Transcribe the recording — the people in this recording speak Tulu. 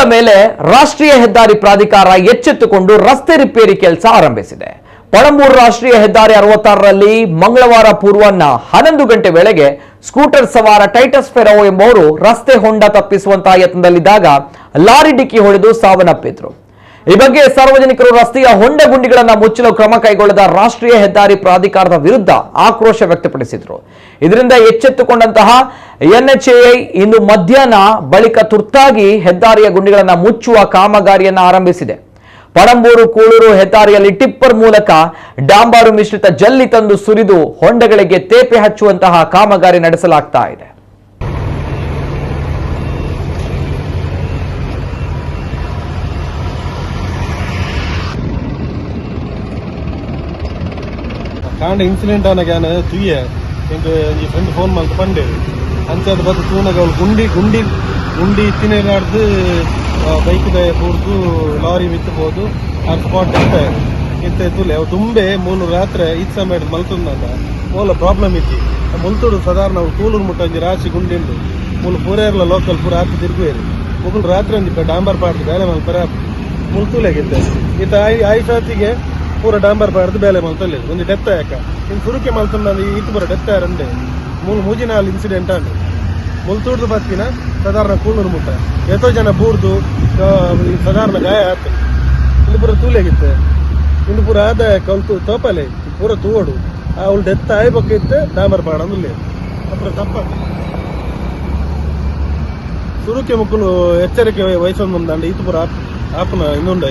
ಬಿದ್ದ ಮೇಲೆ ರಾಷ್ಟ್ರೀಯ ಹೆದ್ದಾರಿ ಪ್ರಾಧಿಕಾರ ಎಚ್ಚೆತ್ತುಕೊಂಡು ರಸ್ತೆ ರಿಪೇರಿ ಕೆಲಸ ಆರಂಭಿಸಿದೆ. ಪಣಂಬೂರು ರಾಷ್ಟ್ರೀಯ ಹೆದ್ದಾರಿ 66ರಲ್ಲಿ ಮಂಗಳವಾರ ಪೂರ್ವಾಹ್ನ 11 ಗಂಟೆ ವೇಳೆಗೆ ಸ್ಕೂಟರ್ ಸವಾರ ಟೈಟಸ್ ಫೆರೋ ಎಂಬುವರು ರಸ್ತೆ ಹೊಂಡ ತಪ್ಪಿಸುವಂತಹ ಯತ್ನದಲ್ಲಿದ್ದಾಗ ಲಾರಿ ಡಿಕ್ಕಿ ಹೊಡೆದು ಸಾವನ್ನಪ್ಪಿದ್ರು. ಈ ಬಗ್ಗೆ ಸಾರ್ವಜನಿಕರು ರಸ್ತೆಯ ಹೊಂಡ ಗುಂಡಿಗಳನ್ನು ಮುಚ್ಚಲು ಕ್ರಮ ಕೈಗೊಳ್ಳದ ರಾಷ್ಟ್ರೀಯ ಹೆದ್ದಾರಿ ಪ್ರಾಧಿಕಾರದ ವಿರುದ್ಧ ಆಕ್ರೋಶ ವ್ಯಕ್ತಪಡಿಸಿದರು. ಇದರಿಂದ ಎಚ್ಚೆತ್ತುಕೊಂಡಂತಹ ಎನ್ಎಚ್ಎಐ ಇಂದು ಮಧ್ಯಾಹ್ನ ಬಳಿಕ ತುರ್ತಾಗಿ ಹೆದ್ದಾರಿಯ ಗುಂಡಿಗಳನ್ನು ಮುಚ್ಚುವ ಕಾಮಗಾರಿಯನ್ನು ಆರಂಭಿಸಿದೆ. ಪಣಂಬೂರು ಕೂಳೂರು ಹೆದ್ದಾರಿಯಲ್ಲಿ ಟಿಪ್ಪರ್ ಮೂಲಕ ಡಾಂಬಾರು ಮಿಶ್ರಿತ ಜಲ್ಲಿ ತಂದು ಸುರಿದು ಹೊಂಡಗಳಿಗೆ ತೇಪೆ ಹಚ್ಚುವಂತಹ ಕಾಮಗಾರಿ ನಡೆಸಲಾಗ್ತಾ ಇದೆ. ಕಾಂಡ ಇನ್ಸಿಡೆಂಟ್ ಆನಾಗ ಯಾನ್ ತೂಯೆ ಎಂಕ್ ಒಂಜಿ ಫ್ರೆಂಡ್ ಫೋನ್ ಮಲ್ತ್ ಪಂಡೆ ಅಂಚಾದ ಬತ್ತ ತೂನಗ ಅವ್ಲು ಗುಂಡಿ ಗುಂಡಿ ಗುಂಡಿ ಇತ್ತಿನಾಡ್ದು ಬೈಕ್ ದ ಪೂರ್ದು ಲಾರಿ ಮಿತ್ತು ಪೋದು ಆ ಸ್ಪಾಟ್ ಡೆತ್ ಇತ್ತೆ ತೂಲೆ ಅವು ತುಂಬೆ ಮೂಲು ರಾತ್ರೆ ಈತ್ ಸಮಯ ಮಲ್ತುಂದಂಡ ಮೂಲ ಪ್ರಾಬ್ಲಮ್ ಇಜ್ಜಿ. ಮುಲ್ತುಡು ಸಾಧಾರಣ ಅವು ಕೂಲೂರು ಮುಟ್ಟ ಒಂಜಿ ರಾಶಿ ಗುಂಡಿ ಉಂಡು. ಮೂಲು ಪೂರೇರ್ಲ ಲೋಕಲ್ ಪೂರ ಆತ್ ತಿರುಗುವೇರು. ಮುಗುಲು ರಾತ್ರಿ ಒಂಜಿ ಡಾಂಬರ್ ಪಾಡ್ದು ಬೇಲೆ ಮಲ್ಪರೆ ಮುಲ್ ತೂಲೆಗಿತ್ತೆ ಇತ್ತ ಆಯ್ ಸಾತಿಗೆ ಪೂರ ಡಾಂಬರ್ ಪಾಡ್ದು ಬೇಲೆ ಮಲ್ತೊಲ್ಲೆ ಒಂಜಿ ಡೆತ್ ಆಯಕ ಇನ್ ಸುರುಕೆ ಮಲ್ತುಂಡ ಈತ್ ಪೂರ ಡೆತ್ ಆರಂಡೆ ಮೂಲು ಮೂಜಿನಾಲ್ ಇನ್ಸಿಡೆಂಟ್ ಆಂಡ್ ಮುಲ್ತೂರ್ದು ಬತ್ತಿನ ಸಾಧಾರಣ ಕೂಳೂರು ಮುಟ್ಟ ಎತ್ತೋ ಜನ ಬೂರ್ದು ಸಾಧಾರಣ ಗಾಯ ಆತು. ಇಂದು ಪೂರ ತೂಲೆಗಿತ್ತೆ ಇಂದು ಪೂರ ಆದಾಯ ಕಲ್ತು ತೋಪಲೆ ಪೂರ ತೂವಡು ಅವಳು ಡೆತ್ ಆಯ್ ಬೊಕ್ಕ ಇತ್ತೆ ಡಾಂಬರ್ ಪಾಡಂದುಲ್ಲೆ ಅಪುರ ತಪ್ಪ. ಸುರುಕೆ ಮುಕ್ಕುಲು ಎಚ್ಚರಿಕೆ ವಹಿಸೊಂದುಂಡು ಈತ್ ಪೂರ ಆಪುನ ಇನ್ನುಂಡ.